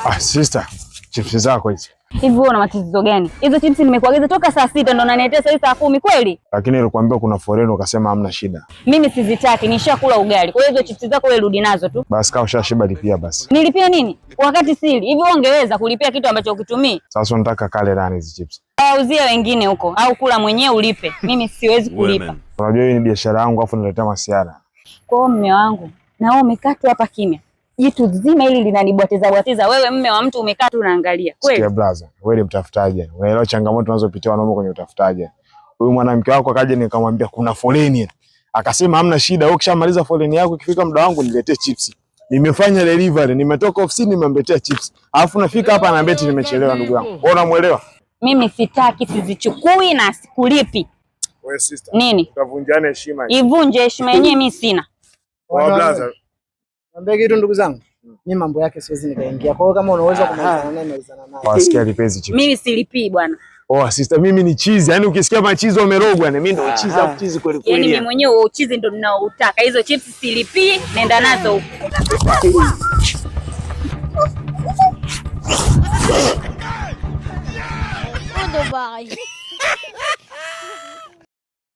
Ah, sister, chips zako hizi. Hivi wewe una matatizo gani? Hizo chips nimekuagiza toka saa 6 ndo unaniletea sasa saa 10 kweli? Lakini nilikwambia kuna foleni ukasema hamna shida. Mimi sizitaki, nishakula ugali. Kwa hiyo hizo chips zako wewe rudi nazo tu. Basi kama ushashiba lipia basi. Nilipia nini? Wakati sili. Hivi wewe ungeweza kulipia kitu ambacho ukitumii? Sasa unataka kale nani hizi chips? Wauzie wengine huko au kula mwenyewe ulipe. Mimi siwezi kulipa. Unajua hii ni biashara yangu afu niletea masiara. Kwa hiyo mume wangu, na wewe umekaa tu hapa kimya. Jitu zima hili linanibwatiza bwatiza. Wewe mume wa mtu umekaa tu unaangalia. Kweli? Sikia brother, wewe ni mtafutaji. Unaelewa changamoto unazopitia wanaume kwenye utafutaji. Huyu mwanamke wako akaja nikamwambia kuna foleni. Akasema hamna shida, wewe ukishamaliza foleni yako ikifika muda wangu niletee chips. Nimefanya delivery, nimetoka ofisini nimemletea chips. Alafu nafika hapa ananiambia eti nimechelewa ndugu yangu. Wewe unamuelewa? Mimi sitaki, sizichukui na sikulipi. Wewe sister, Nini? utavunjana heshima. Ivunje heshima yenyewe mimi sina. Wa brother. Niambie kitu ndugu zangu. Mimi mambo yake siwezi nikaingia. Kwa hiyo kama unaweza kumalizana naye malizana naye. Wasikia lipenzi chips. Mimi silipii bwana. Oh sister, mimi ni chizi. Yaani ukisikia machizi wamerogwa, yani mimi ndo chizi afu chizi kweli Yaani mimi kweli. mwenyewe huo uchizi ndo ninaoutaka. Hizo chips silipii, nenda nazo huko. Goodbye.